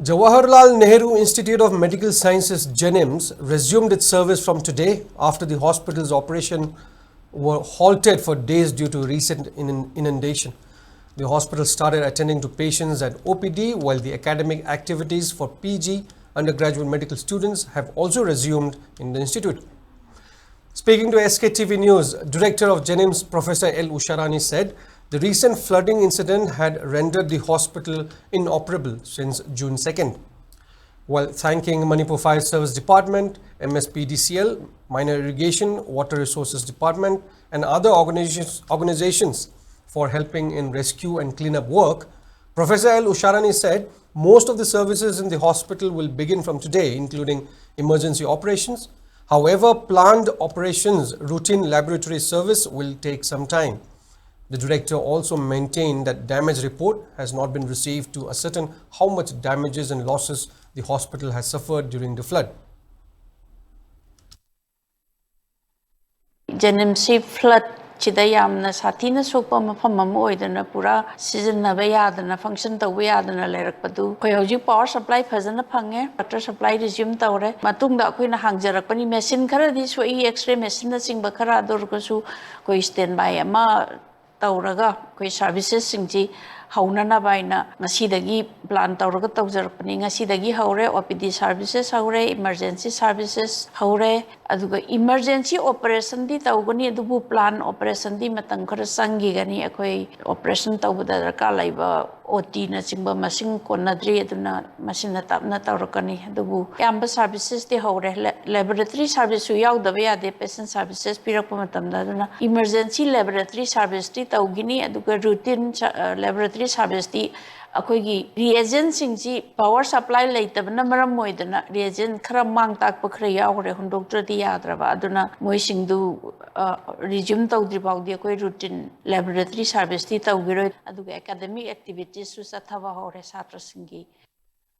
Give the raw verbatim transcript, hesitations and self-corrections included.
Jawaharlal Nehru Institute of Medical Sciences, JNIMS, resumed its service from today after the hospital's operation were halted for days due to recent inun- inundation. The hospital started attending to patients at O P D, while the academic activities for P G undergraduate medical students have also resumed in the institute. Speaking to S K T V News, Director of JNIMS, Professor L Usharani, said the recent flooding incident had rendered the hospital inoperable since June second. While thanking Manipur Fire Service Department, M S P D C L, Minor Irrigation, Water Resources Department, and other organizations, organizations for helping in rescue and cleanup work, Professor L Usharani said most of the services in the hospital will begin from today, including emergency operations. However, planned operations, routine laboratory service will take some time. The director also maintained that damage report has not been received to ascertain how much damages and losses the hospital has suffered during the flood. JNIMSꯁꯤ floodꯁꯤꯗ ꯌꯥꯝꯅ ꯁꯥꯊꯤꯅ ꯁꯣꯛꯄ ꯃꯐꯝ ꯑꯃ ꯑꯣꯏꯗꯅ ꯄꯨꯔꯥ ꯁꯤꯖꯤꯟꯅꯕ ꯌꯥꯗꯅ function ꯇꯧꯕ ꯌꯥꯗꯅ ꯂꯩꯔꯛꯄꯗꯨ ꯑꯩꯈꯣꯏ ꯍꯧꯖꯤꯛ power supply ꯐꯖꯅ ꯐꯪꯉꯦ, water supply resume ꯇꯧꯔꯦ꯫ ꯃꯇꯨꯡꯗ ꯑꯩꯈꯣꯏꯅ ꯍꯥꯡꯖꯔꯛꯄꯅꯤ, machine ꯈꯔꯗꯤ ꯁꯣꯛꯏ, X-ray machineꯅꯆꯤꯡꯕ ꯈꯔ, ꯑꯗꯨ ꯑꯣꯏꯔꯒꯁꯨ ꯑꯩꯈꯣꯏ standby ꯑꯃ ꯇꯧꯔꯒ ꯑꯩꯈꯣꯏ servicesꯁꯤꯡꯁꯤ ꯍꯧꯅꯅꯕ ꯍꯥꯏꯅ ꯉꯁꯤꯗꯒꯤ plan ꯇꯧꯔꯒ ꯇꯧꯖꯔꯛꯄꯅꯤ꯫ ꯉꯁꯤꯗꯒꯤ ꯍꯧꯔꯦ, OPD services ꯍꯧꯔꯦ, emergency services ꯍꯧꯔꯦ꯫ ꯑꯗꯨꯒ emergency operationꯗꯤ ꯇꯧꯒꯅꯤ, ꯑꯗꯨꯕꯨ plan operationꯗꯤ ꯃꯇꯝ ꯈꯔ ꯆꯪꯈꯤꯒꯅꯤ꯫ ꯑꯩꯈꯣꯏ operation ꯇꯧꯕꯗ ꯗꯔꯀꯥꯔ ꯂꯩꯕ OTꯅꯆꯤꯡꯕ ꯃꯁꯤꯡ ꯀꯣꯟꯅꯗ꯭ꯔꯤ, ꯑꯗꯨꯅ ꯃꯁꯤꯅ ꯇꯞꯅ ꯇꯧꯔꯛꯀꯅꯤ꯫ ꯑꯗꯨꯕꯨ ꯑꯌꯥꯝꯕ servicesꯇꯤ ꯍꯧꯔꯦ꯫ ꯂꯦ-, laboratory serviceꯁꯨ ꯌꯥꯎꯗꯕ ꯌꯥꯗꯦ patient services ꯄꯤꯔꯛꯄ ꯃꯇꯝꯗ, ꯑꯗꯨꯅ emergency laboratory serviceꯇꯤ ꯇꯧꯈꯤꯅꯤ꯫ ꯑꯗꯨꯒ routine ꯁ-, ꯑ, laboratory serviceꯇꯤ ꯑꯩꯈꯣꯏꯒꯤ reagentꯁꯤꯡꯁꯤ power supply ꯂꯩꯇꯕꯅ ꯃꯔꯝ ꯑꯣꯏꯗꯅ reagent ꯈꯔ ꯃꯥꯡ ꯇꯥꯛꯄ ꯈꯔ ꯌꯥꯎꯈ꯭ꯔꯦ, ꯍꯨꯟꯗꯣꯛꯇ꯭ꯔꯗꯤ ꯌꯥꯗ꯭ꯔꯕ꯫ ꯑꯗꯨꯅ ꯃꯣꯏꯁꯤꯡꯗꯨ, ꯑ, resume ꯇꯧꯗ꯭ꯔꯤ ꯐꯥꯎꯗꯤ ꯑꯩꯈꯣꯏ routine laboratory serviceꯇꯤ ꯇꯧꯈꯤꯔꯣꯏ꯫ ꯑꯗꯨꯒ academic activitiesꯁꯨ ꯆꯠꯊꯕ ꯍꯧꯔꯦ ꯁꯥꯇ꯭ꯔꯁꯤꯡꯒꯤ꯫